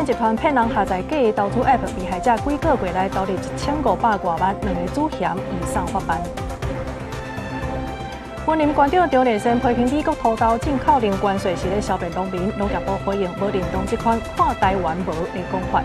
騙集團騙人下載假的投資 App，被害者幾個月內投入1500外萬，兩个主嫌移送法辦。雲林縣長張麗善批評美國塗豆進口零關稅是咧消滅農民，農業部回應無認同這款看台灣無的講法。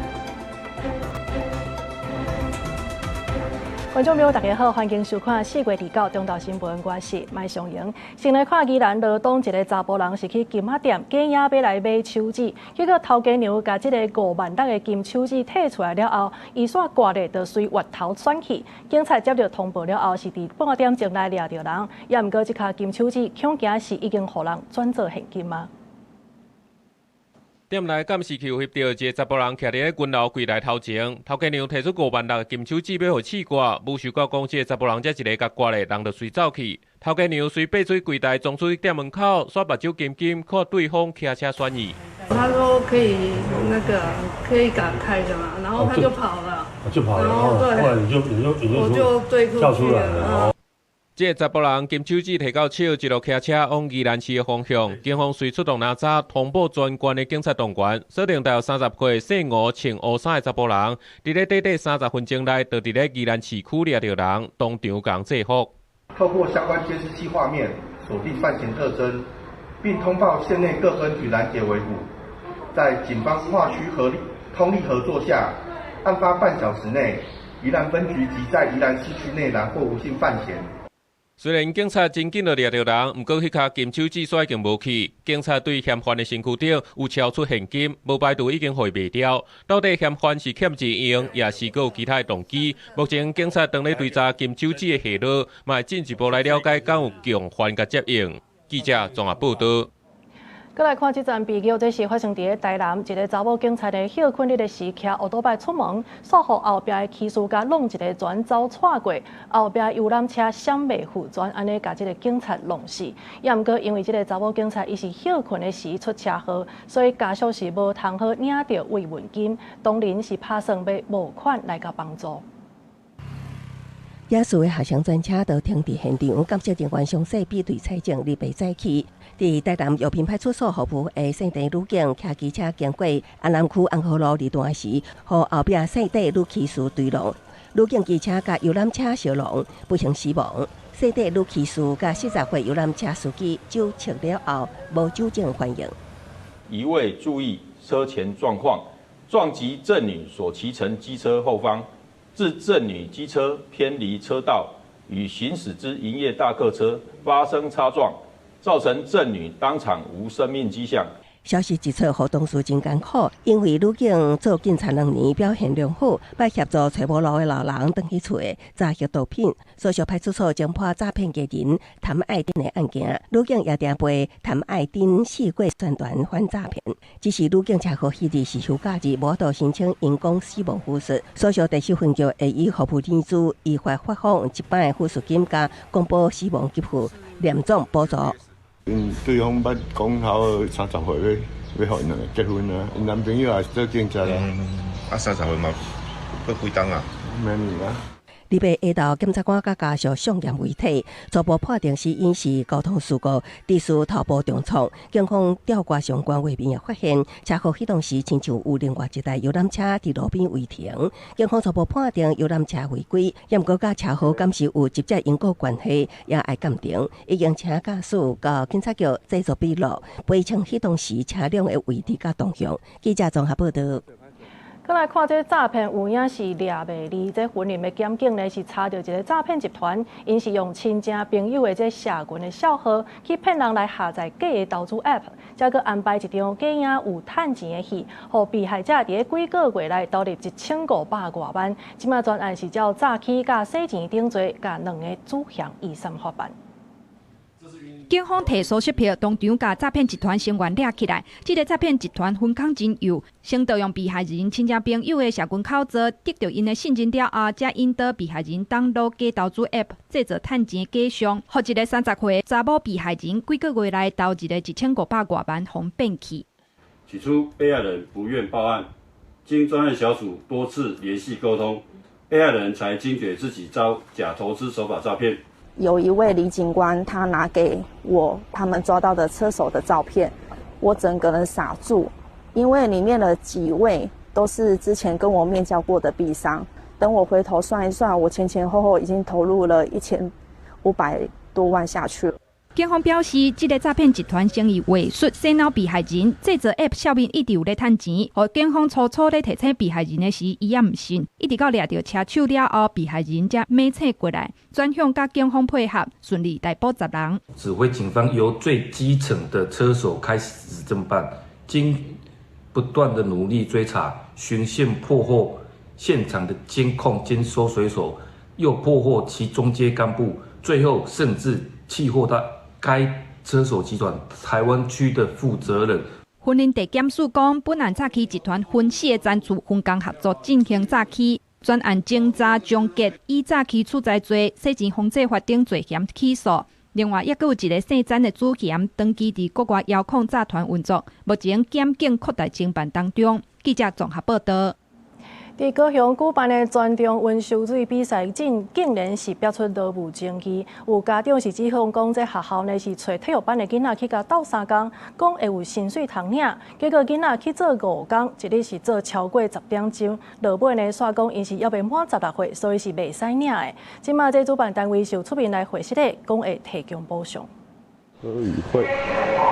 觀眾朋友，大家好，歡迎收看4月29中晝新聞，我是麥尚瑩。先來看宜蘭羅東一个查埔人是去金仔店假影欲來買手指，結果頭家娘共這个5萬六的金手指提出來了後，伊煞掛咧就隨越頭轉去。警察接著通報了後，是佇半點鐘內掠著人，也毋過這跤金手指恐驚是已經予人轉做現金啊。店內監視器有翕著一个查埔人徛佇咧銀樓櫃台頭前，頭家娘提出5萬六的金手指欲予試掛，無想到講這个查埔人才一个共掛咧，人就隨走去。頭家娘隨爬出櫃台，衝出店門口，煞目睭金金，看對方騎車轉去。他說可以那個可以趕開的嘛，然後他就跑了，就跑了，然後對，後來你就我就追出去了。這个查埔人金手指提到手，一路騎車往宜蘭市的方向，警方隨出動攔查，通報全縣的警察動員，鎖定大約30歲、姓吳、穿烏衫的查埔人，佇咧短短30分鐘內，就佇咧宜蘭市區掠著人，當場共制服。透過相關監視器畫面鎖定犯嫌特徵，並通報縣內各分局攔截圍捕。在警方跨區合力通力合作下，案發半小時內，宜蘭分局即在宜蘭市區內攔獲吳姓犯嫌。雖然警察真緊就掠著人，毋過彼跤金手指煞已經無去。警察對嫌犯的身軀頂有抄出現金，無排除已經予伊賣掉。到底嫌犯是欠錢用，抑是閣有其他的動機？目前警察正咧追查金手指的下落，嘛會進一步來了解敢有共犯共接應。記者綜合報導。閣來看這樁悲劇，這是發生佇咧台南，一个查某警察咧歇睏日的時，騎歐多擺出門，煞予後壁的騎士共挵一个船走掣過，後壁遊覽車閃袂負全，按呢共這个警察弄死。也毋過因為這个查某警察伊是歇睏的時出車禍，所以家屬是無通好領著慰問金，當然是拍算欲募款來共幫助。肇事的學生專車就停佇現場，鑑識人員詳細比對採證，禮拜早起，佇台南藥品派出所服務的姓鄭女警，騎機車經過安南區安和路二段時，予後壁姓鄭女騎士追撞，女警機車佮遊覽車相撞，不幸死亡。姓鄭女騎士佮40歲遊覽車司機酒測了後無酒精反應。疑未注意車前狀況，撞擊鄭女所騎乘機車後方。致鄭女機車偏離車道，與行駛之營業大客車發生擦撞，造成鄭女當場無生命跡象。消息一出，予同事真艱苦，因為女警做警察2年，表現良好，捌協助揣無路的老人轉去厝詐騙毒品。蘇石派出所偵破詐騙藝人譚愛珍的案件，女警也定被譚愛珍四過宣傳反詐騙。只是女警車禍彼日是休假日，無法度申請因公死亡撫恤。蘇石第四分局會以服務年資依法發放一擺撫恤金，佮公保死亡給付年終補助。𪜶對方捌講好30歲欲予𪜶兩个結婚啊，𪜶男朋友也是做警察啊。啊，30歲嘛，閣幾冬啊？明年啊。禮拜下晝，檢察官佮家屬送驗遺體，初步判定死因是交通事故，致使頭部重創。警方調查相關畫面也發現，車禍彼當時親像有另外一台遊覽車佇路邊違停。警方初步判定遊覽車違規，也毋過佮車禍敢是有直接因果關係，也愛鑑定。已經請駕駛到警察局製作筆錄，釐清彼當時車輛的位置佮動向。記者綜合報導。閣來看這詐騙有影是掠袂離，這雲林的檢警呢是查著一个詐騙集團，𪜶是用親情朋友的這社群的帳號去騙人來下載假的投資 App，再閣安排一場假影有趁錢的戲，予被害者佇咧幾个月內投入1500外萬。這馬專案是照詐欺佮洗錢等罪，共兩个主嫌移送法辦。警方提搜索票，當場共詐騙集團成員掠起來。這个詐騙集團分工真幼，先盜用被害人親戚朋友的社群口座，得著𪜶的信任了後，才引導被害人 download 假投資 App，製造趁錢假象，予一个30歲查某被害人幾个月內投入了1500外萬，予𪜶騙去。起初，被害人不願報案，經專案小組多次聯繫溝通，被害人才驚覺自己遭假投資手法詐騙。有一位李警官，他拿給我他們抓到的車手的照片，我整個人傻住，因為裡面的幾位都是之前跟我面交過的幣商，等我回頭算一算，我前前後後已經投入了1500多萬下去了。警方表示，這个詐騙集團先以話術洗腦被害人，製造 App 笑面一直有咧趁錢，予警方初初咧提醒被害人的時，伊也毋信，一直到掠著車手了後，被害人才猛醒過來，轉向佮警方配合，順利逮捕10人。指揮警方由最基層的車手開始偵辦，經不斷的努力追查，循線破獲現場的監控兼收水手，又破獲其中階幹部，最後甚至緝獲到該車手集團台灣區的負責人。雲林地檢署講，本案詐欺集團分四个層次分工合作進行詐欺，全案偵查終結，以詐欺取財罪、洗錢防制法等罪嫌起訴。另外，抑閣有一个姓詹的主嫌，長期佇國外遙控詐團運作，目前檢警擴大偵辦當中。記者綜合報道。佇高雄舉辦的全中運游水比賽，竟然是爆出勞務爭議。有家長是指控講，這學校呢是揣體育班的囡仔去共鬥相共，講會有薪水通領，結果囡仔去做5工，一日是做超過10點鐘，落尾呢，煞講𪜶是猶未滿16歲，所以是袂使領的。這馬這主辦單位是出面來回釋的，講會提供補償。何宇慧，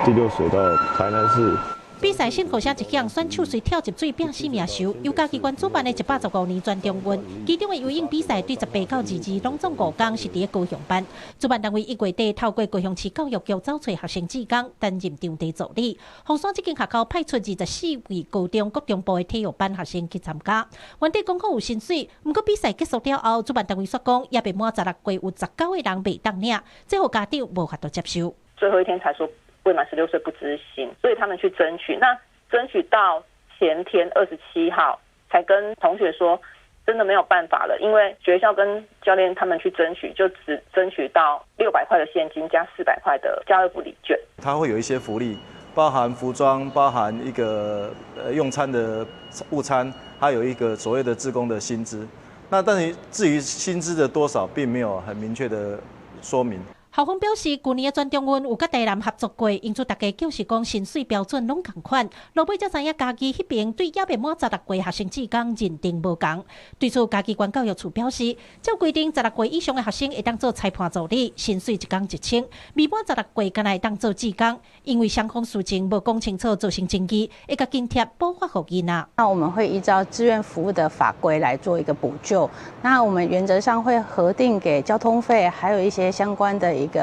第六水道，台南市。比賽勝負聲一響，選手隨跳入水拼性命游。由嘉義縣主辦的115年全中運，其中的游泳比賽對18到22攏總5工是佇高雄辦。主辦單位1月底透過高雄市教育局走揣學生志工擔任場地助理。鳳山這間學校派出24位高中、國中部的體育班學生去參加。原底講好有薪水，毋過比賽結束了後，主辦單位煞講猶未滿16歲有19個人袂當領，這予家長無法度接受。最後一天才說未滿16歲不支薪，所以他們去爭取，那爭取到前天27號，才跟同學說，真的沒有辦法了，因為學校跟教練他們去爭取，就只爭取到600塊的現金加400塊的家樂福禮券。他會有一些福利，包含服裝，包含一個用餐的午餐，還有一個所謂的志工的薪資。那但是至於薪資的多少，並沒有很明確的說明。校方表示，舊年的全中運有佮台南合作過，因此大家就是講薪水標準攏仝款。落尾才知影嘉義彼邊對猶未滿16歲學生志工認定無仝。對此，嘉義縣教育處表示，照規定，十六歲以上的學生會當做裁判助理，薪水一工1000；未滿十六歲，敢若會當做志工。因為雙方事情無講清楚，造成爭議，會共津貼補發予囡仔。那我們會依照志願服務的法規來做一個補救。那我們原則上會核定給交通費，還有一些相關的一個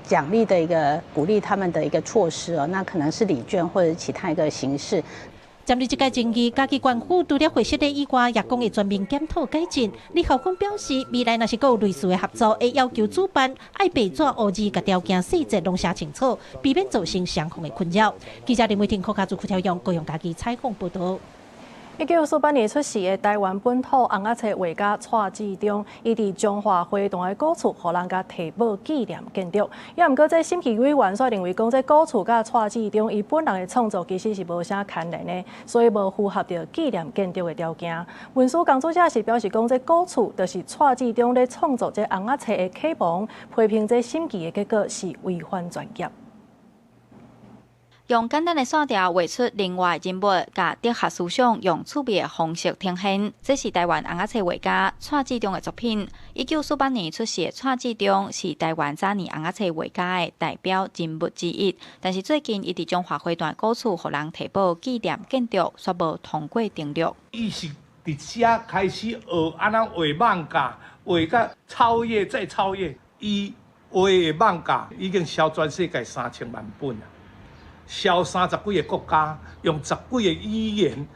獎勵的一個鼓勵他們的一個措施哦，那可能是禮券或者其他一個形式。針對這個爭議，嘉義縣府除了回釋的以外，也講會全面檢討改進。李校方表示，未來若是閣有類似的合作，會要求主辦愛白紙烏字，共條件細節攏寫清楚，避免造成雙方的困擾。記者林偉霆、柯家祖、柯超勇高雄嘉義採訪報導。1948年出世的台灣本土尪仔冊畫家蔡志忠，伊佇彰化花壇的古厝，予人共提報紀念建築。也毋過，這審議委員煞認為講，這古厝佮蔡志忠伊本人的創作其實是無啥牽連的，所以無符合著紀念建築的條件。文史工作者是表示講，這古厝就是蔡志忠咧創作這尪仔冊的啟蒙，批評這審議的結果是違反專業。用簡單的線條畫出另外人物，共哲學思想用趣味的方式呈現。這是台灣尪仔冊畫家蔡志忠的作品。1948年出世的蔡志忠是台灣早年尪仔冊畫家的代表人物之一。但是最近，伊佇彰化花壇古厝，予人提報紀念建築，煞無通過登錄。伊是佇遮開始學按怎畫艋舺，畫甲超越再超越。伊畫的艋舺已經銷全世界3000萬本啊！銷30幾个國家，用十幾个語言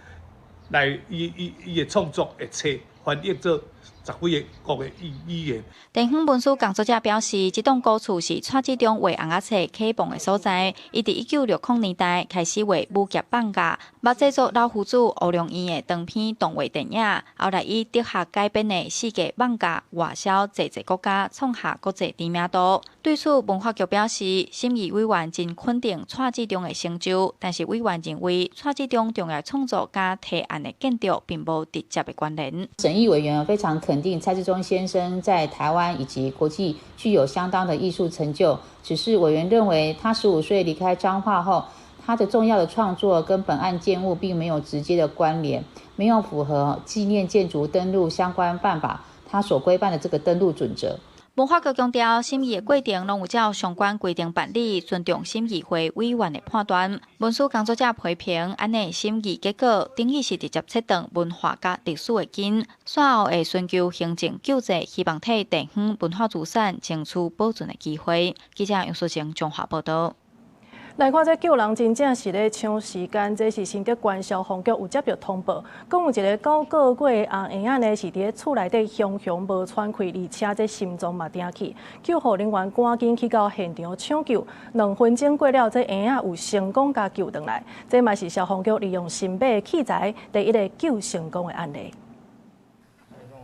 來伊的創作的冊翻譯做十幾个國的語言。地方文史工作者表示，這棟古厝是蔡志忠畫尪仔冊啟蒙的所在。伊佇1960年代開始畫武俠艋舺，捌製作老夫子烏龍院的長篇動畫電影。後來以哲學改編的世界艋舺外銷濟濟國家，創下國際知名度。對此，文化局表示，審議委員真肯定蔡志忠的成就，但是委員認為蔡志忠重要創作佮提案的建築並無直接的關聯。審議委員非常肯定蔡志忠先生在台灣以及國際具有相當的藝術成就，只是委員認為他15歲離開彰化後，他的重要的創作跟本案建物並沒有直接的關聯，沒有符合紀念建築登錄相關辦法，他所規範的這個登錄準則。文化局強調，審議的過程攏有照相關規定辦理，尊重審議會委員的判斷。文史工作者批評，按呢審議結果等於是直接切斷文化佮歷史的根。煞後會尋求行政救濟，希望替地方文化資產爭取保存的機會。記者楊淑晴綜合報導。來看這救人真正是咧搶時間，這是新竹縣消防局有接著通報，講有一個九個月的紅嬰仔呢，是佇咧厝內底雄雄無喘氣，而且這心臟嘛定去，救護人員趕緊去到現場搶救，2分鐘過了，這嬰仔有成功共救轉來，這嘛是消防局利用新買的器材第一个救成功的案例。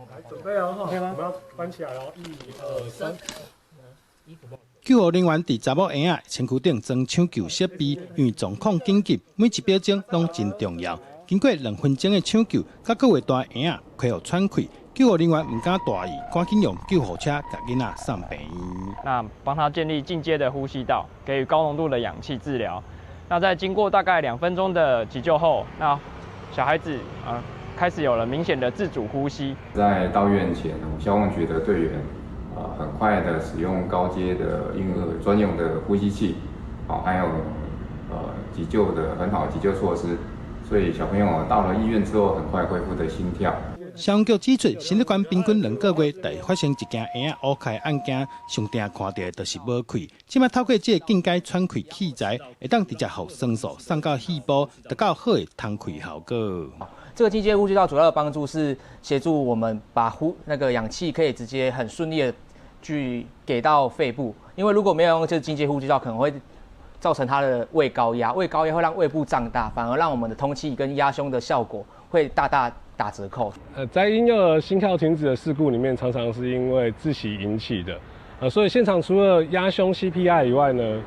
來準備哦，我們要關起來哦，一、二、三。救護人員佇查某嬰仔身軀頂裝搶救設備，因為狀況緊急，每一秒鐘攏真重要。經過2分鐘的搶救，閣閣有大嬰仔恢復喘氣，救護人員毋敢大意，趕緊用救護車共囡仔送病院。那幫他建立進階的呼吸道，給予高濃度的氧氣治療。那在經過大概2分鐘的急救後，那小孩子啊開始有了明顯的自主呼吸。在到院前，消防局的隊員很快的使用高階的嬰兒專用的呼吸器，還有急救的很好的急救措施，所以小朋友到了醫院之後，很快恢復的心跳。消防局指出，新竹縣平均2個月就會發生一件嬰仔烏開案件，上定看著的就是無氣。這擺透過這個進階喘氣器材，會當直接予酸素送到肺部，達到好的通氣效果。這個進階呼吸道主要的幫助是協助我們把呼那個氧氣可以直接很順利的去給到肺部，因為如果沒有用這個進階呼吸道，可能會造成他的胃高壓，胃高壓會讓胃部脹大，反而讓我們的通氣跟壓胸的效果會大大打折扣。在嬰幼兒心跳停止的事故裡面，常常是因為窒息引起的，所以現場除了壓胸 CPR 以外呢，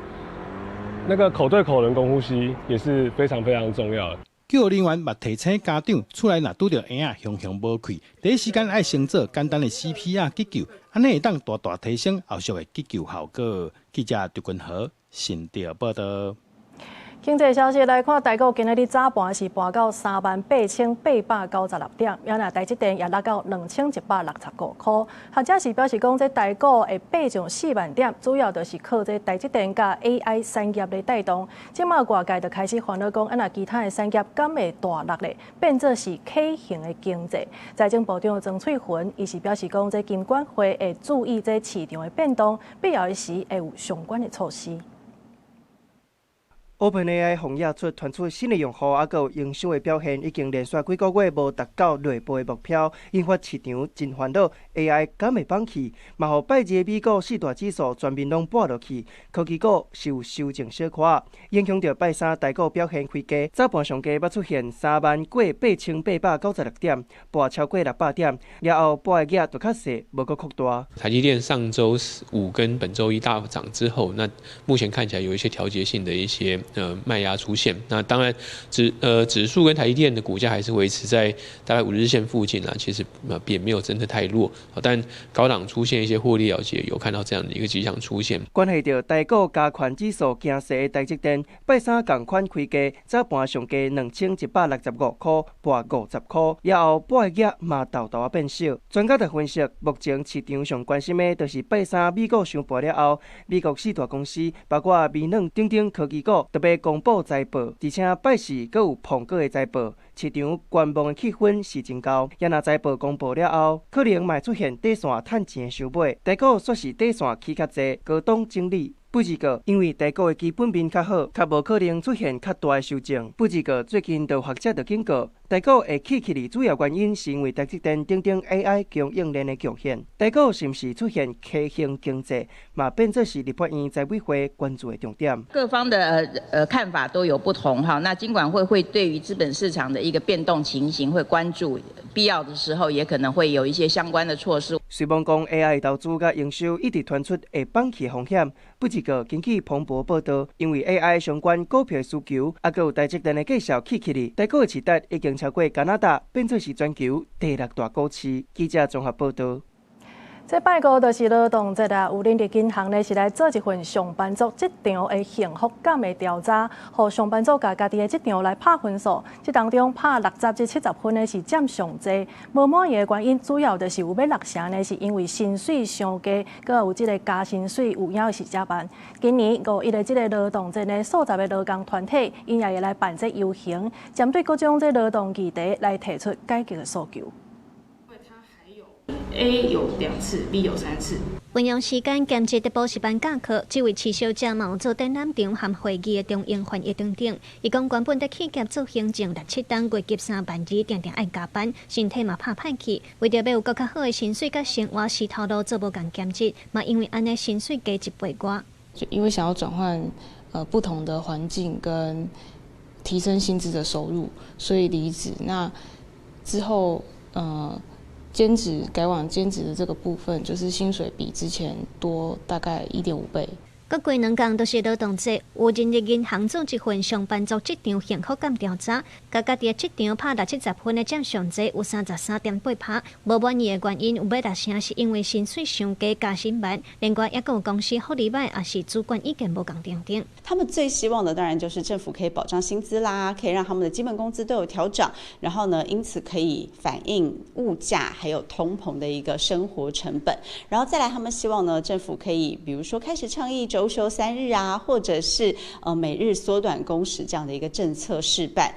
那個口對口人工呼吸也是非常非常重要的。救護人員嘛提醒家長，厝內若拄著嬰仔雄雄無氣，第一時間愛先做簡單的 CPR 急救，按呢會當大大提升後續的急救效果。記者張君和新竹報導。經濟消息來看，台股今仔日早盤是盤到38,896點，猶若台積電也落到2165塊。學者是表示講，這台股會爬上4萬點，主要就是靠這台積電佮 AI 產業來帶動。這馬外界就開始煩惱講，啊若其他的產業敢會大落咧，變做是 K 型的經濟。財政部長曾翠雲伊是表示講，這金管會會注意這市場的變動，必要的時會有相關的措施。 OpenAI 予惹出傳出新的用戶，猶閣有營收的表現，已經連續幾個月無達到內部的目標，引發市場真煩惱。AI 敢會放棄？嘛予拜二的美股四大指數全面攏跌落去，科技股是有修正小可，影響著拜三台股表現開低，早盤上低捌出現3萬過8896點，跌超過600點，了後跌的額就較細，無閣擴大。台積電上週五跟本週一大漲之後，那目前看起來有一些調節性的一些賣壓出現，那當然指數跟台積電的股價還是維持在大概5日線附近啊，其實也沒有真的太弱，但高檔出現一些獲利了結，有看到這樣的一個跡象出現。關係著台股加權指數驚勢的台積電，拜三仝款開低，早盤上低2165塊，跌50塊，了後跌的額嘛沓沓仔變小。專家就分析，目前市場上關心的，就是拜三美股收盤了後，美國四大公司，包括微軟等等科技股，特別公布財報，而且拜四閣有蘋果的財報，市場觀望的氣氛是真高。猶若財報公布了後，可能嘛會出現短線趁錢的收買，台股煞是短線起較濟，高檔整理。不過，因為台股的基本面較好，較無可能出現較大的修正。不過，最近就學者就警告，台股會起起的主要原因是因為台積電等等 AI 供應鏈的貢獻。台股是毋是出現 K 型經濟，嘛變做是立法院財委會關注的重點。各方的看法都有不同哈，那金管會會對於資本市場的一個變動情形會關注，必要的時候也可能會有一些相關的措施。雖罔講 AI 投資佮營收一直傳出會放棄風險，不過根據彭博報導，因為 AI 相關股票需求，猶閣有台積電的繼續起起哩，台股的市值已經超過加拿大，變做是全球第六大股市。記者綜合報導。這拜五就是勞動節啊！有人力銀行呢是來做一份上班族職場的幸福感的調查，予上班族共家己的職場來拍分數。這當中拍60至70分的是佔上濟。無滿意的原因主要就是有欲6成呢，是因為薪水傷低，閣有這个加薪水有影是遮慢。今年五一的這个勞動節呢，數十个勞工團體𪜶也會來辦這遊行，針對各種這勞動議題來提出改革的訴求。 A 有2次，B 有3次。運用時間兼職佇補習班教課，這位徐小姐嘛有做展覽場和會議的中英翻譯等等。伊講原本佇企業做行政六七冬，月入3萬2，定定愛加班，身體嘛拍歹去。為著欲有閣較好的薪水佮生活，死頭路做無仝兼職，嘛因為按呢薪水加一倍外。就因為想要轉換不同的環境跟提升薪資的收入，所以離職。那之後兼職改往兼職的這個部分，就是薪水比之前多大概1.5倍。閣過兩工就是勞動節，有人力銀行做一份上班族職場幸福感調查，共家己的職場拍六七十分的佔上濟有33.8%，無滿意的原因有欲6成是因為薪水傷低加薪慢，另外抑閣有公司福利歹，抑是主管意見無仝等等。他們最希望的當然就是政府可以保障薪資啦，可以讓他們的基本工資都有調漲，然後呢，因此可以反映物價還有通膨的一個生活成本。然後再來，他們希望呢，政府可以比如說開始倡議週休3日啊，或者是每日縮短工時這樣的一個政策試辦。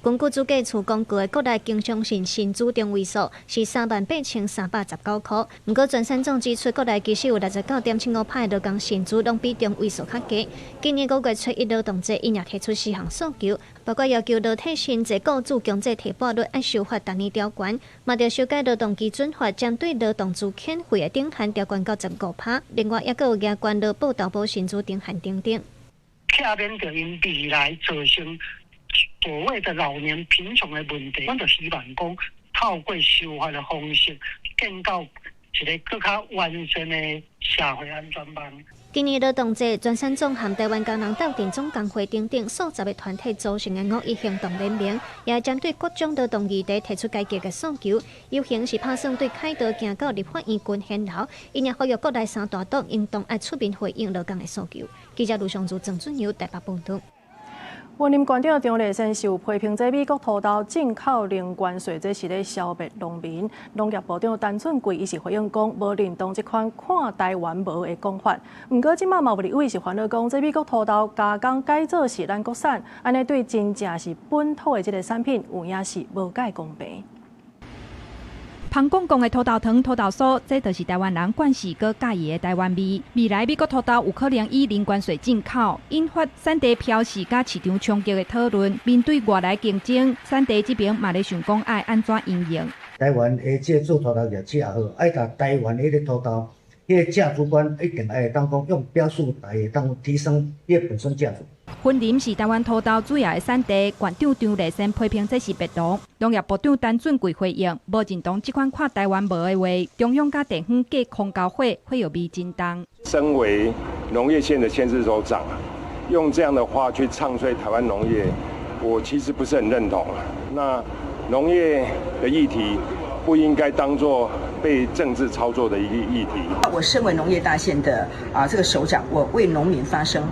根據主計處公告的國內經常性薪資中位數是38,319箍，毋過全產總指出，國內其實有69.75%的勞工薪資攏比中位數較低。今年5月初一勞動節，𪜶也提出四項訴求，包括要求勞退薪濟雇主強制提撥率愛修法逐年調懸，嘛著修改勞動基準法，針對勞動資遣費的頂限調懸到15%。另外，抑閣有加懸勞保投保薪資頂限等等。避免著𪜶未來造成所謂的老年貧窮的問題，阮就希望講透過修法的方式，建構一个閣較完善的社會安全網。今年勞動節，全產總和台灣工人鬥陣總工會等等數十个團體組成的五一行動聯盟，也針對各種勞動議題提出改革的訴求。遊行是拍算對凱道行到立法院群賢樓，𪜶也呼籲國內三大黨應當愛出面回應勞工的訴求。記者盧尚如、鄭俊友台北報導。雲林縣長張麗善受批評，這美國土豆進口零關稅，這是咧消滅農民。農業部長陳俊貴伊是回應講，無認同這款看台灣無的講法。毋過這馬嘛有立委是煩惱講，這美國土豆加工改做是咱國產，按呢對真正是本土的這个產品有影是無蓋公平。芳公公的土豆糖、土豆酥，這就是台灣人慣勢閣佮意的台灣味。未來美國土豆有可能以零關稅進口，引發產地標示佮市場衝擊的討論。面對外來競爭，產地這邊嘛咧想講愛按怎因應。台灣的這做土豆業者也好，愛共台灣彼个土豆，彼个價值觀一定愛當講用標示來當提升伊本身價值。雲林是台灣土豆主要的產地，縣長張麗善批評這是滅農。農業部長陳俊貴回應，無認同這款看台灣無的話，中央佮地方隔空交火，火藥味真重。身為農業縣的縣市首長，用這樣的話去唱衰台灣農業，我其實不是很認同。那農業的議題不應該當作被政治操作的一個議題。我身為農業大縣的這個首長，我為農民發聲。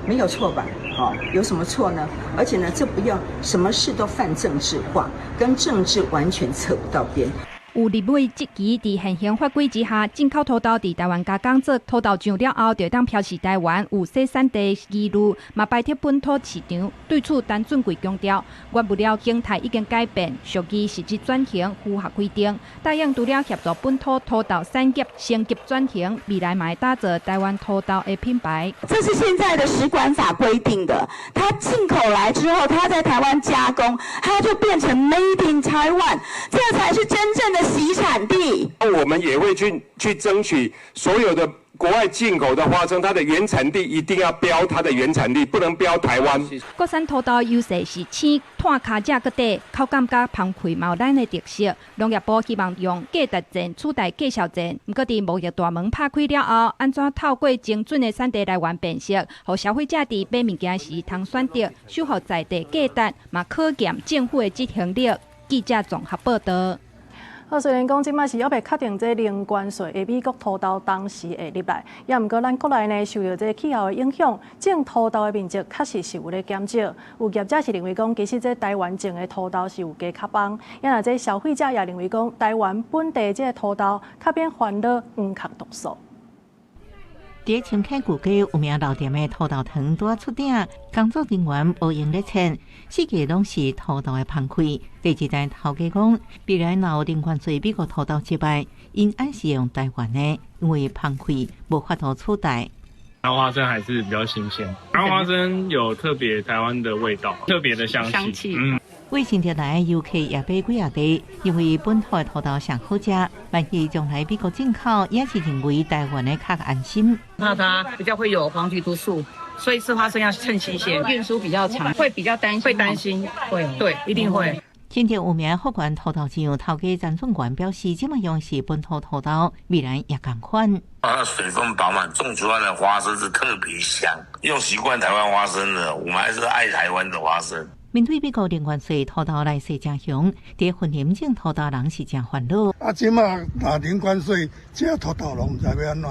沒有錯吧？哦，有什麼錯呢？而且呢，這不要什麼事都泛政治化，跟政治完全扯不到邊。有立委質疑，佇現行法規之下，進口土豆佇台灣加工做土豆醬了後，就當標示台灣有洗產地疑慮，嘛排斥本土市場。對此，陳俊貴強調，原物料形態已經改變，屬於實質轉型符合規定。答應除了協助本土土豆產業升級轉型，未來嘛會打造台灣土豆的品牌。這是現在的食管法規定的，它進口來之後，它在台灣加工，它就變成 Made in Taiwan，這才是真正的洗產地。我們也會去爭取所有的國外進口的花生，它的原產地一定要標它的原產地，不能標台灣。國產土豆優勢是青、湠跤食閣短，口感佮芳氣嘛有咱的特色。農業部希望用價值戰取代價數戰，毋過佇貿易大門拍開了後，按怎透過精準的產地來源辨識，予消費者佇買物件時通選擇，守護在地價值，嘛考驗政府的執行力。記者綜合報導。好，雖然講這擺是猶未確定這零關稅的美國土豆當時會入來，也毋過咱國內呢受著這氣候的影響，種土豆的面積確實是有咧減少。有業者是認為講，其實這台灣種的土豆是有加較枋，也若這消費者也認為講，台灣本地這個土豆較免煩惱黃殼毒素。佇深坑舊街有名老店的土豆糖拄仔出鼎，工作人員無閒咧切，四界攏是土豆的芳氣。第二代頭家講，未來若有零關稅美國土豆入來，𪜶還是用台灣的，因為芳氣無法度取代。台灣花生還是比較新鮮，台灣花生有特別台灣的味道，特別的香氣。為新竹來的遊客也買幾仔袋，因為本土的土豆上好食。萬一將來美國進口，也是認為台灣的較安心。怕它比較會有黃曲毒素，所以吃花生要趁新鮮。運輸比較長，會比較擔心，會擔心，會，對，一定會。新竹有名福源土豆醬頭家陳俊元表示，這擺用是本土土豆，未來也仝款。它水分飽滿，種出來的花生是特別香。用習慣台灣花生的，我們還是愛台灣的花生。面對美國零關稅土豆來勢誠兇，佇雲林種土豆人是誠煩惱。啊，這馬若零關稅，這土豆攏毋知欲按怎。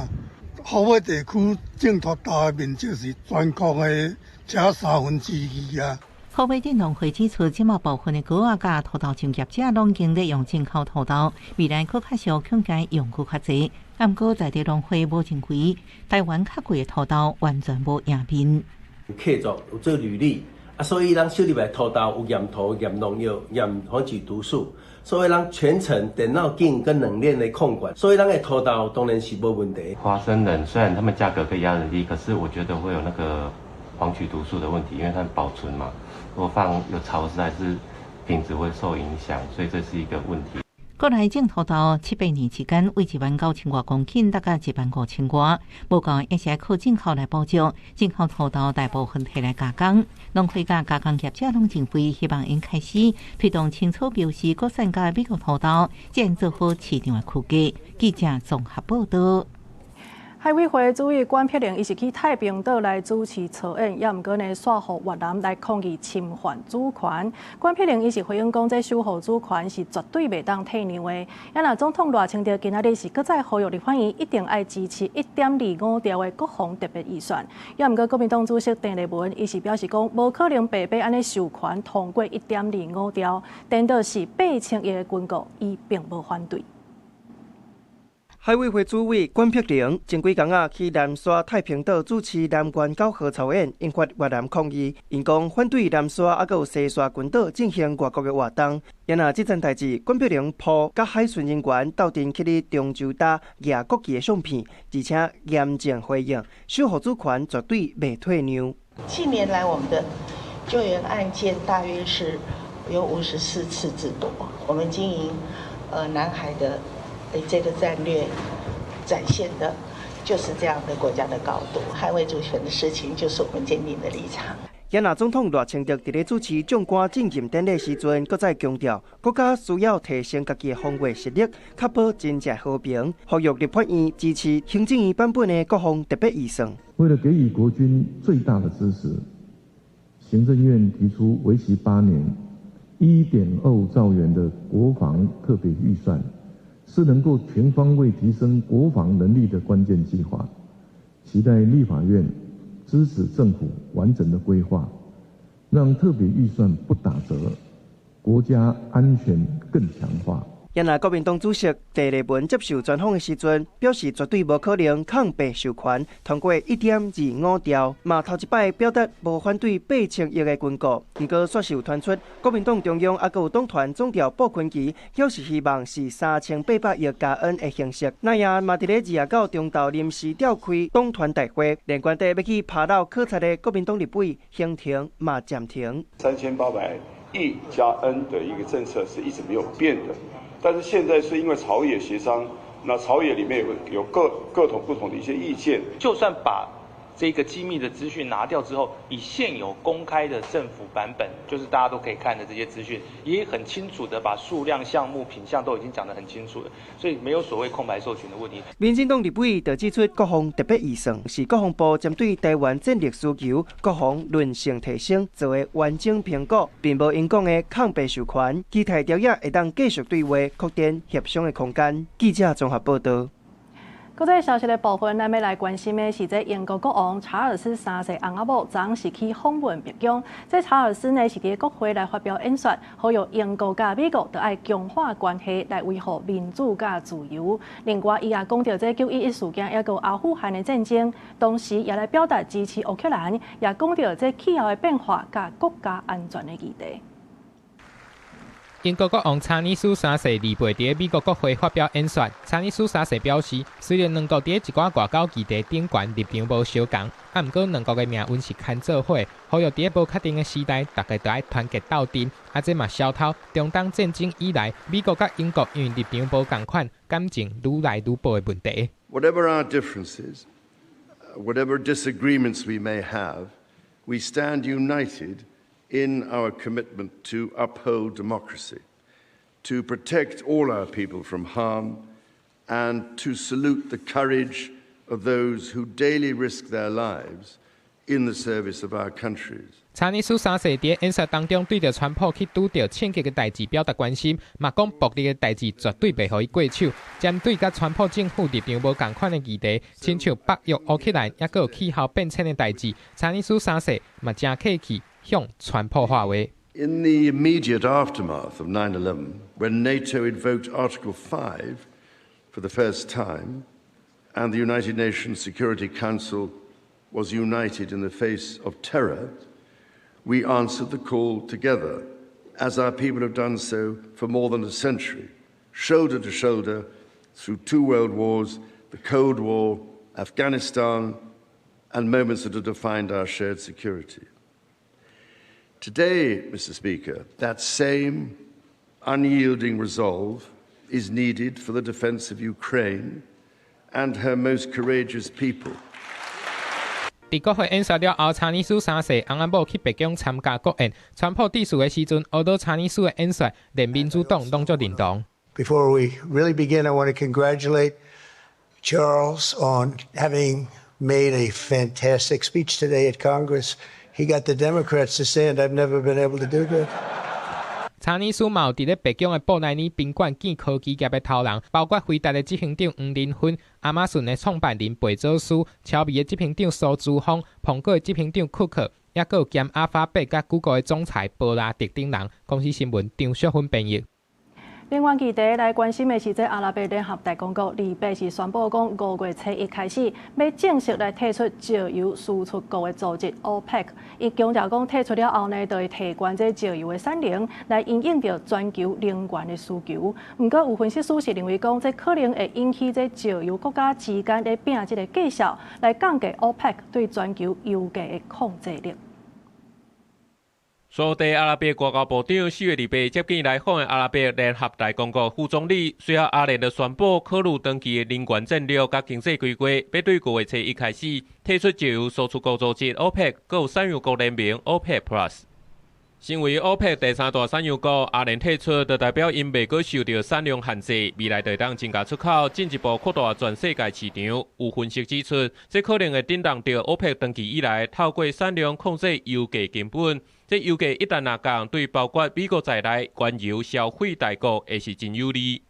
虎尾地區種土豆的面積是全國的才2/3啊。虎尾鎮農會指出，這馬部分的果仔佮土豆種業者攏經咧用進口土豆，未來閣較俗，恐驚用閣較濟。毋過在地農會無認為台灣較貴的土豆完全無贏面。有客作有做履歷。啊，所以咱收入來土豆有驗土、驗農藥、驗黃曲毒素，所以咱全程電腦鏡跟冷鏈的控管，所以咱的土豆當然是無問題。花生仁雖然他們價格可以壓得低，可是我覺得會有那個黃曲毒素的問題，因為它保存嘛，如果放有潮濕，還是品質會受影響，所以這是一個問題。國內種土豆七八年之間，為1萬9千外公頃，達到1萬5千外，無夠也是愛靠進口來補足。進口土豆大部分提來加工，農會佮加工業者攏認為，希望𪜶開始推動清楚標示國產佮美國土豆，才能做好市場的區隔。記者綜合報導。海委會主委管碧玲，伊是去太平島來主持操演，也毋過呢，煞予越南來抗議侵犯主權。管碧玲伊是回應講，這守護主權是絕對袂當退讓的。也若總統賴清德今仔日是閣再呼籲立法院一定愛支持1.25兆的國防特別預算。也毋過國民黨主席鄭麗文，伊是表示講，無可能白白按呢授權通過1.25兆，顛倒是8000億的軍購，伊並無反對。海委會主委管碧玲前幾工仔去南沙太平島主持南源9號操演，引發越南抗議。𪜶講反對南沙猶閣有西沙群島進行外國的活動。也若這層代誌，管碧玲鋪佮海巡人員鬥陣去佇中洲島攑國旗的相片，而且嚴正回應，守護主權絕對袂退讓。近年來，我們的救援案件大約是有54次之多。我們經營南海的這個戰略展現的，就是這樣的國家的高度，捍衛主權的事情，就是我們堅定的立場。也若總統賴清德佇咧主持將官晉任典禮時陣，閣再強調，國家需要提升家己的防衛實力，確保真正和平。呼籲立法院支持行政院版本的國防特別預算。為了給予國軍最大的支持，行政院提出為期8年1.25兆元的國防特別預算，是能夠全方位提升國防能力的關鍵計劃，期待立法院支持政府完整的規劃，讓特別預算不打折，國家安全更強化。也若國民黨主席鄭麗文接受專訪的時陣，表示絕對無可能空白授權通過1.25兆，嘛頭一擺表達無反對8000億的軍購。毋過煞是有傳出國民黨中央猶閣有黨團總召傅崐萁表示希望是3800億加 N 的形式。那也嘛佇咧29中晝臨時召開黨團大會，連原底欲去帕勞考察的國民黨立委行程嘛暫停。3800億加 N 的一個政策是一直沒有變的。但是現在是因為朝野協商，那朝野裡面有各各種不同的一些意見。就算把這個機密的資訊拿掉之後，以現有公開的政府版本，就是大家都可以看的這些資訊，也很清楚的把數量、項目、品項都已經講得很清楚了，所以沒有所謂空白授權的問題。民進黨立委就指出，國防特別預算是國防部針對台灣戰略需求、國防韌性提升做的完整評估，並無𪜶講的空白授權，期待朝野會當繼續對話，擴展協商的空間。記者綜合報道。國際消息的部分，咱欲來關心的是，這英國國王查爾斯三世翁仔某昨昏是去訪問白宮。這查爾斯呢是佇國會來發表演說，呼籲英國佮美國著愛強化關係來維護民主佮自由。另外，伊也講著這911事件，抑閣阿富汗的戰爭，同時也來表達支持烏克蘭，也講著這氣候的變化佮國家安全的議題。英國國王查爾斯三世禮拜佇美國國會發表演說。查爾斯三世表示，雖然兩國佇一寡外交議題頂懸立場無相仝，啊，毋過兩國的命運是牽做伙，呼籲佇無確定的時代，大家著愛團結鬥陣。啊，這嘛消透中東戰爭以來，美國佮英國因為立場無仝款，感情愈來愈薄的問題。 Whatever our differences, whatever disagreements we may have, we stand united in our commitment to uphold democracy, to protect all our people from harm, and to salute the courage of those who daily risk their lives in the service of our countries. 查爾斯三世佇演說當中，對著川普去拄著槍擊的代誌表達關心，嘛講暴力的代誌絕對袂予伊過手。針對佮川普政府立場無仝款的議題，親像北約、烏克蘭，抑閣有氣候變遷的代誌，查爾斯三世嘛誠客氣向川普喊話。 In the immediate aftermath of 9/11, when NATO invoked Article 5 for the first time, and the United Nations Security Council was united in the face of terror, we answered the call together, as our people have done so for more than a century, shoulder to shoulder through two world wars, the Cold War, Afghanistan, and moments that have defined our shared security. Today, Mr. Speaker, that same unyielding resolve is needed for the defense of Ukraine and her most courageous people. 佇國會演說了後，查爾斯三世翁仔某去白宮參加國宴。川普致辭的時陣，烏倒查爾斯的演說，連民主黨攏足認同。 Before we really begin, I want to congratulate Charles on having made a fantastic speech today at Congress. He got the Democrats to stand. I've never been able to do that. 查爾斯嘛有佇咧白宮的布萊尼賓館見科技業的頭人，包括輝達的執行長黃仁勳、亞馬遜的創辦人貝佐斯、超微的執行長蘇姿豐、蘋果的執行長庫克，抑閣有兼阿法貝佮谷歌的總裁波拉特等人。公視新聞張淑芬編譯。另外，議題來關心的是，這阿拉伯聯合大公國禮拜是宣布講，5月初1開始，欲正式來退出石油輸出國的組織 OPEC。伊強調講，退出了後呢，就會提懸這石油的產能，來因應著全球能源的需求。毋過，有分析師是認為講，這可能會引起這石油國家之間咧拚這個價數，來降低 OPEC 對全球油價的控制力。沙特阿拉伯外交部長4月28接見來訪的阿拉伯聯合大公國副總理，隨後阿聯就宣布考慮長期的能源戰略佮經濟規劃，欲對5月初1開始退出石油輸出國組織 OPEC，閣有產油國聯盟 OPEC Plus。身為 OPEC 第三大產油國，阿聯退出，就代表𪜶袂閣受著產量限制，未來就會當增加出口，進一步擴大全世界市場。有分析指出，這可能會震動著 OPEC 長期以來透過產量控制油價根本。這油價一旦若降，對包括美國在內原油消費大國會是真有利。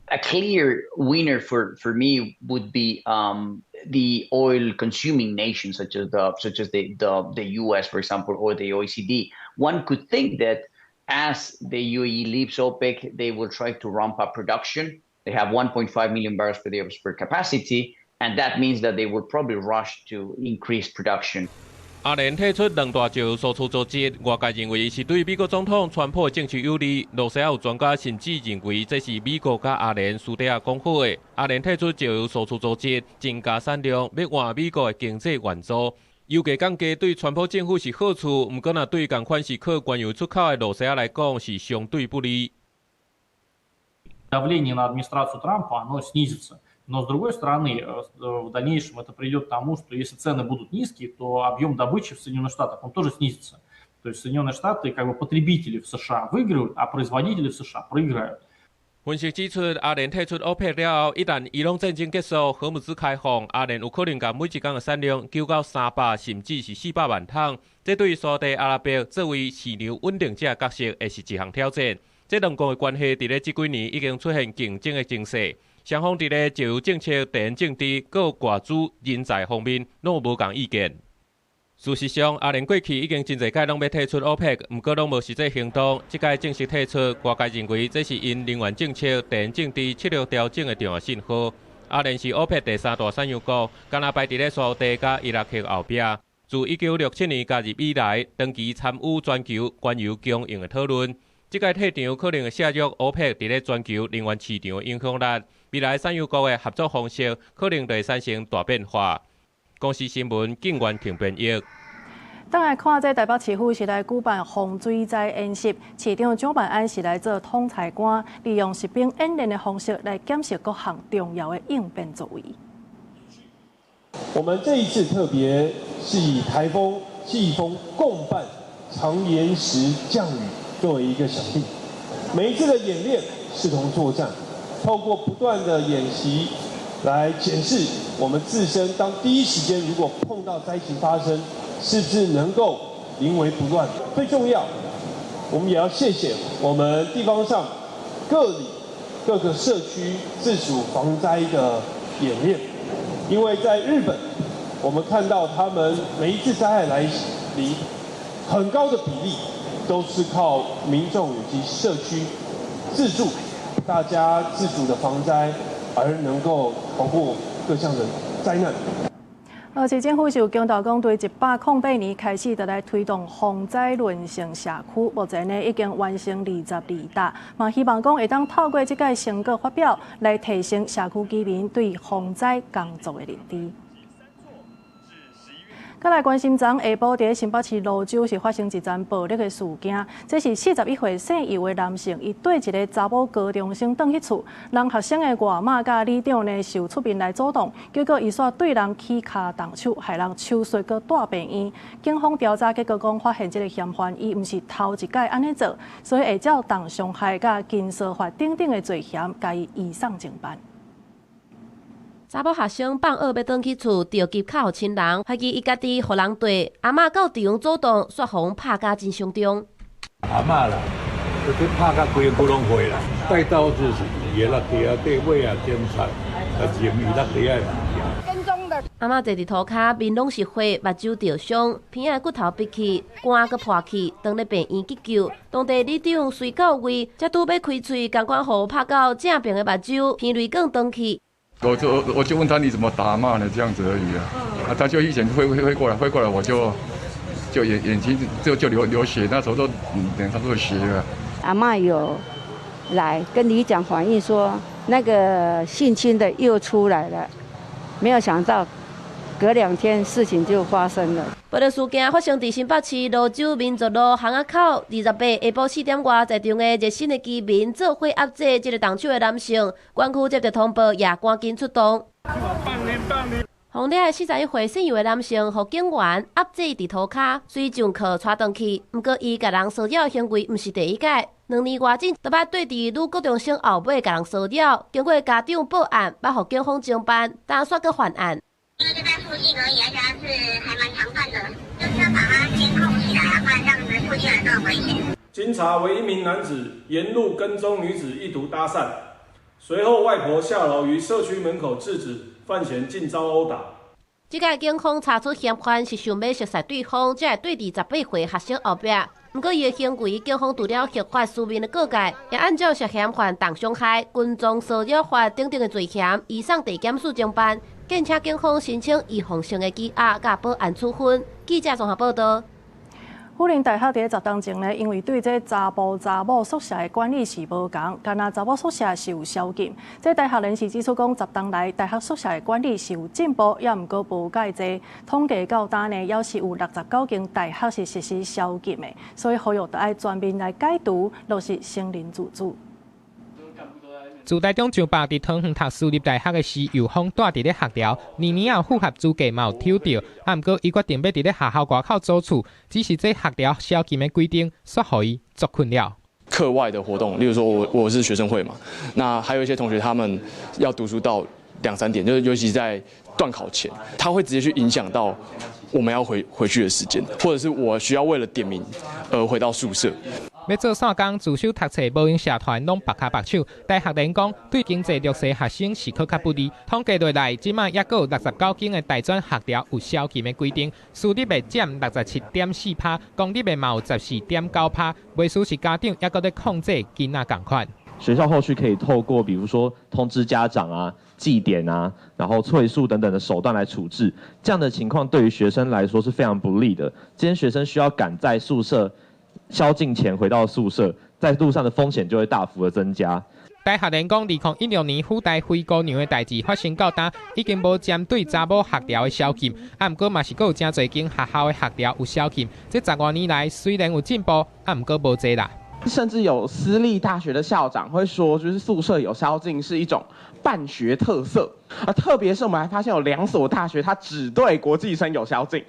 A clear winner for me would be the oil consuming nations such as the US, for example, or the OECD. One could think that as the UAE leaves OPEC, they will try to ramp up production. They have 1.5 million barrels per day of spare capacity, and that means that they will probably rush to increase production. 阿聯退出兩大石油輸出組織，外界認為是對美國總統川普政策有利。羅西亞有專家甚至認為這是美國佮阿聯私底下講好的。阿聯退出石油輸出組織，增加產量，欲換美國的經濟援助。油價降低對川普政府是好處，毋過若對仝款是靠原油出口的羅西亞來講是相對不利。 Давление на администрацию Трампа, оно снизится. Но, с другой стороны, в дальнейшем это придет к тому, что если цены будут низкие, то объем добычи в Соединенных Штатах, он тоже снизится. То есть Соединенные Штаты, как бы потребители в США выиграют, а производители в США проиграют. 分析指出，阿聯退出歐佩克了後，一旦伊朗戰爭結束，荷姆茲開放，阿聯有可能共每一工的產量揪到300甚至是400萬桶。這對沙特阿拉伯作為市場穩定者角色，會是一項挑戰。這兩國的關係佇咧這幾年已經出現競爭的情勢，雙方佇咧石油政策、地緣政治、閣外資人才方面，攏無仝意見。事實上，阿聯過去已經真濟擺攏欲退出歐佩克，毋過攏無實際行動。這擺正式退出，外界認為這是𪜶能源政策、地緣政治策略調整的重要信號。阿聯是歐佩克第三大產油國，敢若排佇咧沙特佮伊拉克後壁。自1967年加入以來，長期參與全球原油供應的討論。這擺退場可能會削弱歐佩克佇咧全球能源市場的影響力，未來產油國的合作方式可能會產生大變化。公視新聞，警員停編譯。轉來看，這台北市府是來舉辦防水災演習，市長蔣萬安是來做統裁官，利用實兵演練的方式來檢視各項重要的應變作為。我們這一次特別是以颱風、季風共伴長延時降雨作為一個想定，每一次的演練視同作戰，透過不斷的演習來檢視我們自身，當第一時間如果碰到災情發生，是不是能夠臨危不亂？最重要，我們也要謝謝我們地方上各里各個社區自主防災的演練，因為在日本，我們看到他們每一次災害來臨，很高的比例都是靠民眾以及社區自助，大家自主的防災，而能夠逃過各項的災難。市政府就強調講，對108年開始就來推動防災韌性社區，目前呢已經完成22搭，嘛希望講會當透過這個成果發表，來提升社區居民對防災工作的認知。閣來關心，昨下晡佇新北市蘆洲是發生一樁暴力的事件。這是41歲姓游的男性，伊綴一個查某高中生轉去厝，人學生的外媽佮里長呢就出面來阻擋，結果伊煞對人起跤動手，害人手術閣帶病院。警方調查結果講，發現這個嫌犯伊毋是頭一擺按呢做，所以會照重傷害佮情騷法等等的罪嫌，共伊移送偵辦。查某學生放學欲轉去厝，著急敲予親人，懷疑伊家己予人綴，阿嬤到場阻擋，煞予人拍甲真傷重。阿嬤啦，就去拍甲規身軀攏血啦，帶刀子是伊的落地啊，底尾啊，檢查啊，認伊落地啊物件。阿嬤坐佇塗跤，面攏是血，目睭著傷，鼻仔骨頭覕去，肝閣破去，當咧病院急救。當地里長隨到位，才拄欲開喙，仝款予拍到正爿的目睭，鼻淚管斷去。我就問他你怎麼打阿嬤呢？這樣子而已啊，啊，他就一拳揮揮揮過來，揮過來我就眼睛就流血，那時候都臉上都有血了。阿嬤有來跟里長反映說，那個性侵的又出來了，沒有想到隔兩天事情就發生了。暴力事件發生佇新北市蘆洲民族路巷仔口，28下晡4點外，在場的熱心的居民做伙壓制這个動手的男性，管區接到通報也趕緊出動。予掠的41歲姓游的男性，予警員壓制佇塗跤，隨上銬帶轉去。毋過伊共人騷擾的行為毋是第一擺，2年外前，就捌綴佇女高中生後尾共人騷擾，經過家長報案，捌予警方偵辦，但煞閣犯案。因為就在附近而已，而且他是還蠻常犯的，就是要把他監控起來啊，不然這樣子附近人都很危險。經查為一名男子沿路跟蹤女子，意圖搭訕，隨後外婆下樓於社區門口制止，犯嫌竟遭毆打。這擺警方查出嫌犯是想欲熟似對方，才會綴佇18歲學生後壁。毋過伊的行為，警方除了核發書面的告誡，也按照涉嫌犯重傷害、跟蹤騷擾法等等的罪嫌，移送地檢署偵辦。建請警方申請預防性的羈押，佮保安處分。記者綜合報道。輔仁大學佇10冬前呢，因為對這查埔查某宿舍的管理是無仝，敢若查某宿舍是有宵禁。這大學人士指出講，10冬來大學宿舍的管理是有進步，也毋過無蓋濟。統計到今呢，猶是有69間大學是實施宵禁的，所以呼籲著愛全面來解除，落實成人自主。自台中上百佇桃園讀私立大學的施佑豐蹛佇咧學寮，年年有符合資格嘛有抽著，啊毋過伊決定欲佇咧學校外口租厝，只是這學寮宵禁的規定，煞予伊足困擾。課外的活動，例如說我是學生會嘛，那還有一些同學他們要讀書到兩三點，就是尤其在段考前，他會直接去影響到我們要回去的時間，或者是我需要為了點名而回到宿舍。欲做散工、自修讀冊、無閒社團，攏縛跤縛手。大學連講對經濟弱勢學生是閣較不利。統計落來，這擺猶閣有69間的大專學寮有宵禁的規定，私立的佔67.4%，公立的嘛有14.9%。袂輸是家長猶閣咧控制囡仔仝款。學校後續可以透過，比如說通知家長啊、記點啊，然後退宿等等的手段來處置。這樣的情況對於學生來說是非常不利的。今天學生需要趕在宿舍宵禁前回到宿舍，在路上的風險就會大幅的增加。大學連講，2016年輔大灰姑娘的代誌發生到今，已經無針對查某學寮的宵禁，啊，毋過嘛是閣有誠濟間學校的學寮有宵禁。這十外年來雖然有進步，啊，毋過無濟啦。甚至有私立大學的校長會說，就是宿舍有宵禁是一種辦學特色。啊，特別是我們還發現有兩所大學，它只對國際生有宵禁。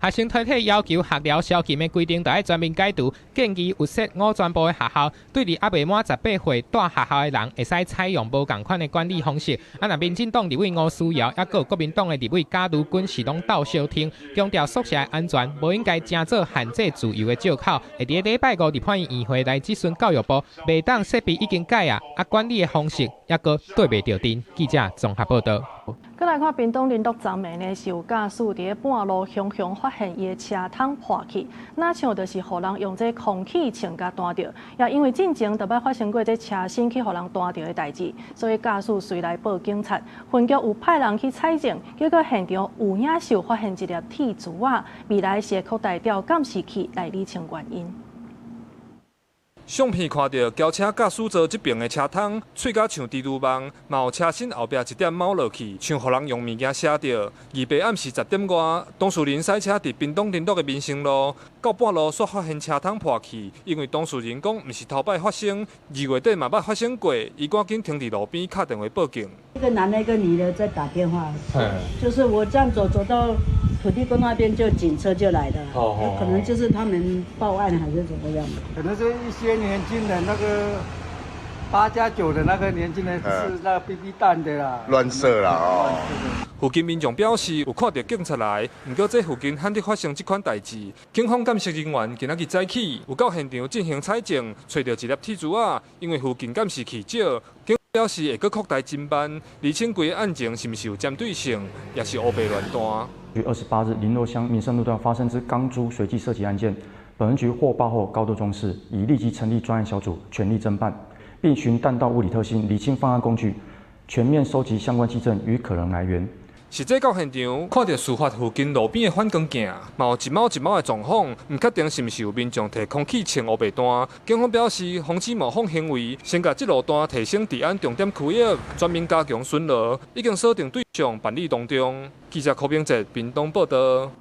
學生團體要求學寮宵禁的規定，著愛全面解除，建議有設五專部的學校，對佇猶未滿18歲蹛學校的人，會使採用無仝款的管理方式。啊，若民進黨立委吳思瑤，猶閣有國民黨的立委賈如君是攏鬥相挺，強調宿舍的安全無應該成做限制自由的藉口。會佇禮拜五立法院院會來質詢教育部，袂當設備已經改啊，啊管理的方式猶閣對袂著陣。記者綜合報導。閣來看屏東麟洛昨暝呢，是有駕駛佇咧半路雄雄發現伊的車窗破去，若像就是予人用這空氣槍共彈著，也因為進前就捌發生過這車身去予人彈著的代誌，所以駕駛隨來報警察，分局有派人去採證，結果現場有影是有發現一粒鐵珠仔，未來是會擴大調監視器來理清原因。相片看著轎車駕駛座這爿的車窗，碎甲像蜘蛛網，嘛有車身後壁一點凹落去，像予人用物件射著。28暗時10點外，當事人駛車佇屏東麟洛的民生路，到半路煞發現車窗破去，因為當事人講毋是頭擺發生，2月底嘛捌發生過，伊趕緊停佇路邊敲電話報警。一個男的，一個女的在打電話，就是我這樣走走到土地公那邊，就警車就來了，可能就是他們報案還是怎麼樣。可能是一些年輕人，那個8加9的那個年輕人是那個 BB 彈的啦，亂射啦哦。附近民眾表示有看著警察來，毋過這附近罕得發生這款代誌。警方鑑識人員今仔日早起有到現場進行採證，揣著一粒鐵珠仔，因為附近監視器少，警表示會閣擴大偵辦，釐清規个案情是毋是有針對性，抑是烏白亂彈。於28日麟洛鄉民生路段發生之鋼珠隨機射擊案件，本分局獲報後高度重視，已立即成立專案小組，全力偵辦，並循彈道物理特性釐清犯案工具，全面收集相關跡證與可能來源。實際到現場，看著事發附近路邊的反光鏡，嘛有一貓一貓的狀況，毋確定是毋是有民眾提空氣槍烏白彈。警方表示，防止模仿行為，先共這路段提升治安重點區域，全面加強巡邏，已經鎖定對象辦理當中。記者柯明哲屏東報導。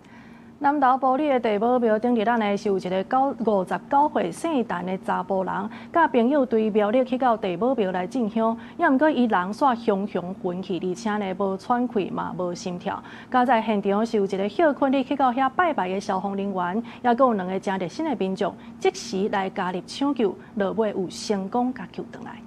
南投埔里的地母廟頂日仔呢，是有一个59歲姓陳的查埔人，佮朋友對廟裡去到地母廟來進香，猶毋過伊人煞雄雄昏去，而且呢無喘氣嘛無心跳。佳哉現場是有一个歇睏咧去到遐拜拜的消防人員，猶閣有兩個誠熱心的民眾，即時來加入搶救，落尾有成功共救轉來。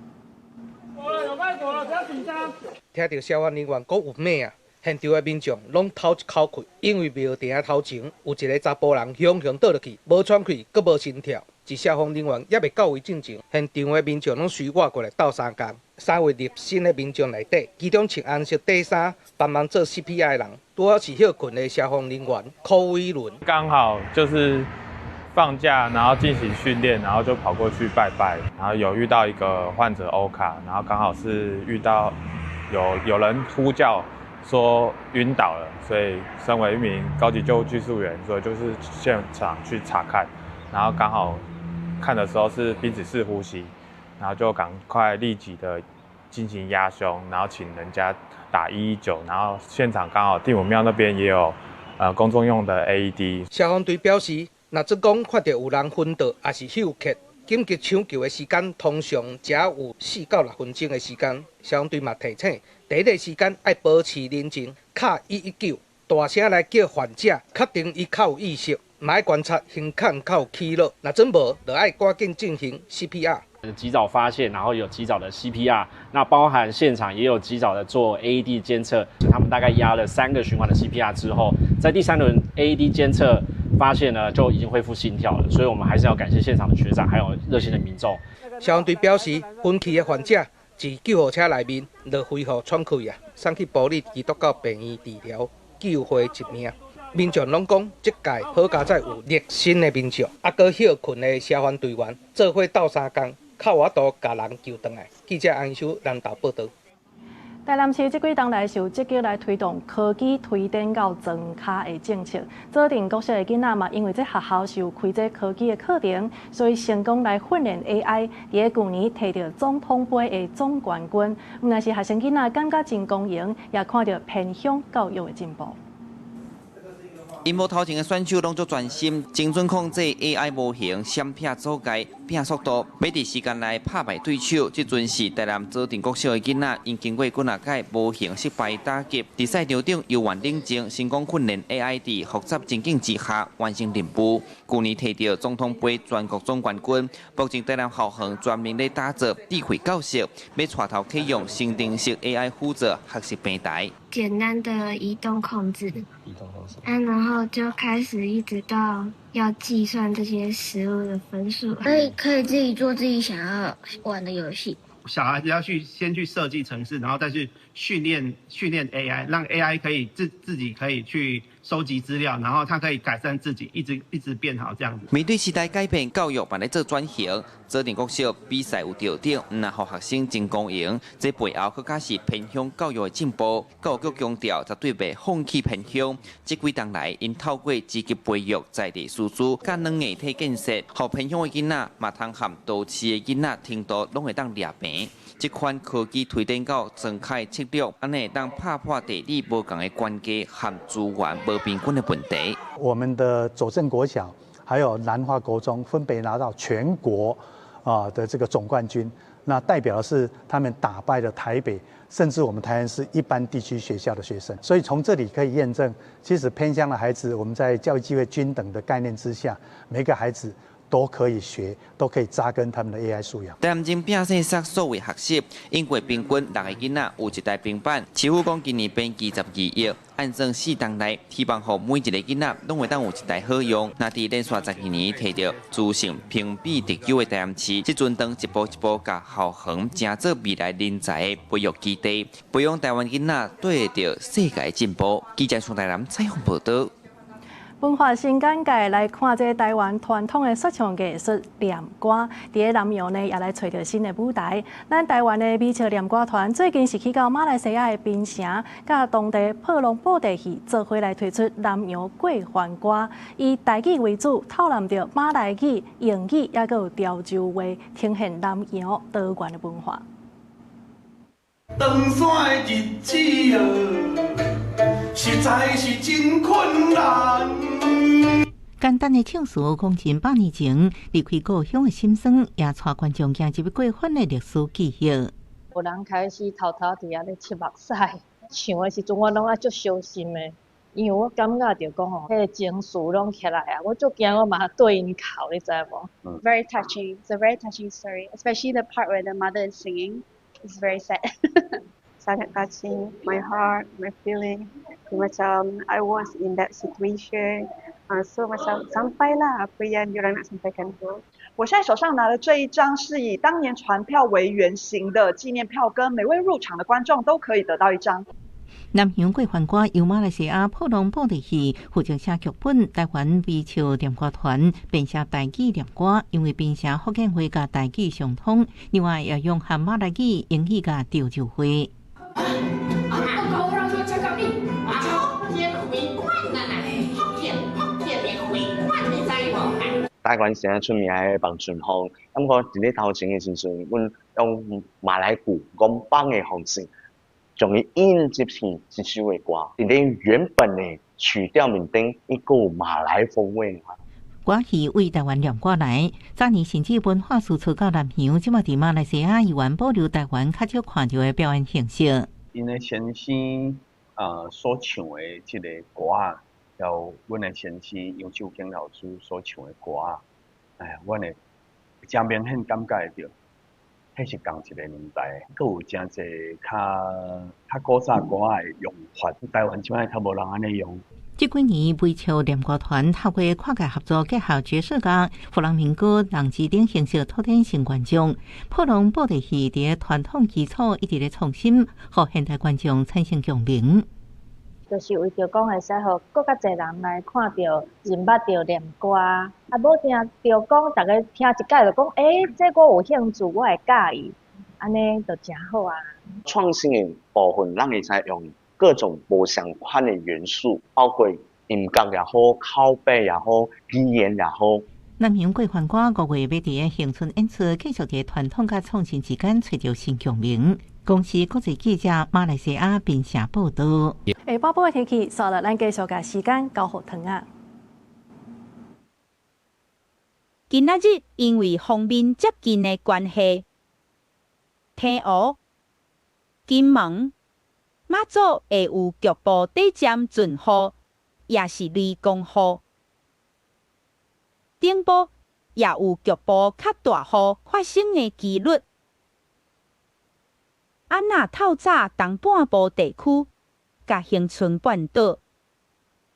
聽著消防人員講有咩啊？現場的民眾攏透一口氣，因為廟埕頭前有一个查埔人雄雄倒落去，無喘氣，閣無心跳。佇消防人員猶未到位進前，現場的民眾攏隨我過來鬥相共。三位熱心的民眾內底，其中穿紅色短衫幫忙做 CPR 的人，拄好是歇睏的消防人員柯偉倫。剛好就是放假，然後進行訓練，然後就跑過去拜拜，然後有遇到一個患者歐卡，然後剛好是遇到有人呼叫。說暈倒了，所以身為一名高級救護技術員，所以就是現場去查看，然後剛好看的時候是鼻子式呼吸，然後就趕快立即的進行壓胸，然後請人家打119，然後現場剛好地母廟那邊也有公眾用的 AED。消防隊表示，若這講看著有人昏倒，抑是休克，緊急搶救的時間通常只有4到6分鐘的時間。消防隊嘛提醒，第一個時間愛保持冷靜，敲119，大聲來叫患者，確定伊較有意識，嘛愛觀察胸腔較有起落，若真無，就愛趕緊進行 CPR。及早發現，然後有及早的 CPR，那包含現場也有及早的做 AED 監測，他們大概壓了3個循環的 CPR 之後，在第三輪 AED 監測發現呢，就已經恢復心跳了，所以我們還是要感謝現場的學長，還有熱心的民眾。消防隊表示，昏去的患者佇救護車內面就恢復喘氣啊，送去埔里基督教病院治療，救回一命。民眾攏講，這屆好佳哉有熱心的民眾，啊，閣歇睏的消防隊員做伙鬥相共。較有法度共人救轉來。記者安修南投報導。台南市這幾冬來是有積極來推動科技推展到莊跤的政策。左鎮國小的囡仔嘛，因為這學校是有開這科技的課程，所以成功來訓練 AI，佇咧舊年提著總統盃的總冠軍。毋但是學生囡仔感覺真光榮，也看著偏鄉教育的進步。螢幕頭前的選手攏足專心，精準控制 AI 模型，閃避阻礙，拼速度，欲佇時間內拍敗對手。這陣是台南左鎮國小的囡仔，𪜶經過幾若屆模型失敗打擊，佇賽場頂猶原冷靜，成功訓練 AI 佇複雜情境之下完成任務。舊年提著總統盃全國總冠軍，目前台南校園專門咧打造智慧教室，欲帶頭啟用生成式 AI 輔助學習平台。簡單的移動控制，移動控制，啊，然後就開始一直到要計算這些食物的分數，可以自己做自己想要玩的遊戲。小孩子要去先去設計程式，然後再去訓練 AI，讓 AI 可以自己可以去收集資料，然後它可以改善自己，一直一直變好這樣子。面對時代改變，教育嘛咧做轉型，左鎮國小比賽有著獎，毋但予學生真光榮，這背後閣較是偏鄉教育的進步。教育局強調，絕對袂放棄偏鄉。這幾冬來，𪜶透過積極培育在地師資，佮軟硬體建設，予偏鄉的囡仔嘛通和都市的囡仔程度攏會當掠平。這款科技推展到莊跤的策略，按呢會當拍破地理無仝的關係和資源無平均的問題。我們的左鎮國小還有南華國中分別拿到全國的這個總冠軍，那代表的是他們打敗了台北，甚至我們台南市一般地區學校的學生。所以從這裡可以驗證，其實偏鄉的孩子，我們在教育機會均等的概念之下，每個孩子都可以學，都可以扎根他們的 AI 素養。台南人摒細說數位學習，英國平均6個囡仔有一台平板。市府講今年編計12億，按算4冬內，希望予每一個囡仔攏會當有一台好用。若佇連續12年提著資訊評比第九的台南市，這陣當一步一步共校園成做未來人才的培育基地，培養台灣囡仔綴著世界進步。記者宋台南採訪報導。文化新簡介來看，這台灣傳統的說唱藝術念歌，佇咧南洋呢，也來揣著新的舞台。咱台灣的美笑念歌團最近是去到馬來西亞的檳城，佮當地破浪布袋戲做伙來推出南洋過番歌，以台語為主，透納著馬來語、英語，抑閣有潮州話，呈現南洋多元的文化。長山的日子哦，實在是真困難。簡單的唱詞，講盡百年前離開故鄉的心酸，也帶觀眾行入過番的歷史記憶。有人開始偷偷佇遐咧拭目屎，唱的時陣我攏愛足小心的，因為我感覺著講吼，彼個情緒攏起來啊，我足驚我嘛對𪜶哭，你知無？Very touching. It's a very touching story, especially the part where the mother is singing. It's very sad. Sangat touching my heart, my feeling. Macam I was in that situation. So macam sampailah apa yang diorang nak sampaikan tu. 我現在手上拿的這一張是以當年船票為原型的紀念票根，每位入場的觀眾都可以得到一張。南洋過番歌由馬來西亞破浪布袋戲負責寫劇本，台灣微笑念歌團編寫台語念歌，因為檳城福建話佮台語相通，另外也用含馬來語、英語佮潮州話。啊，我讓做這個你，福建會館啊啦，福建的會館，你知無？台灣現在出名的望春風，毋過佇咧頭前的時陣，阮用馬來鼓戇放的方式，將伊引入去這首的歌，佇咧原本的曲調面頂，伊閣有馬來風味。歌戲為台灣念歌來。早年甚至文化輸出到南洋，這馬佇馬來西亞猶原保留台灣較少看著的表演形式。𪜶的先生啊所唱的這个歌仔，還有阮的先生楊秀京老師所唱的歌仔，哎，阮會誠明顯感覺會著，彼是仝一个年代，閣有誠濟較古早歌仔的用法，台灣這擺較無人按呢用。這幾年，微笑念歌團透過跨界合作，結合爵士樂、弗朗明哥、人之等形式，拓展新觀眾。破浪布袋戲佇傳統基礎一直咧創新，予現代觀眾產生共鳴。就是為著講會使予閣較濟人來看著、認捌著念歌，啊，無定著講，逐家聽一擺就講，欸，這我有興趣，我會佮意，按呢就誠好啊。創新的部分，咱會使用各種無相款的元素，包括音樂也好、口白也好、語言也好。南洋過番歌5月欲佇恆春演出，繼續佇傳統佮創新之間揣著新共鳴。公視國際記者馬來西亞檳城報導。下晡晡的天氣，煞落咱繼續共時間交予唐仔。今仔日因為鋒面接近的關係，澎湖、金門、馬祖會有局部短暫陣雨，也是雷公雨。頂部也有局部較大雨發生的幾率。啊，若透早東半部地區佮恆春半島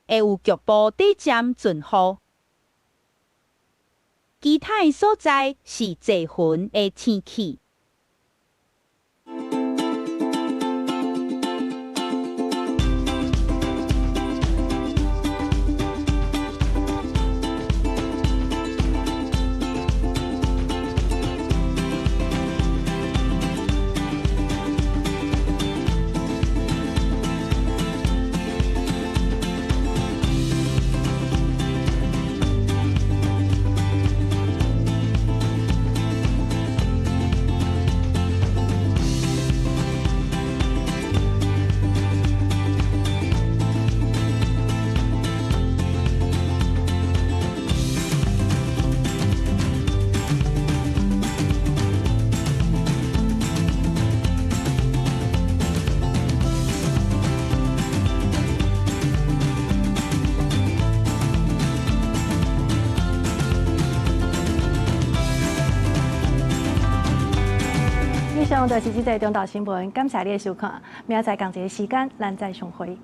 會有局部短暫陣雨，其他的所在是濟雲的天氣。以上就是這節中晝新聞，感謝你的收看，明仔載仝一个時間，咱再相會。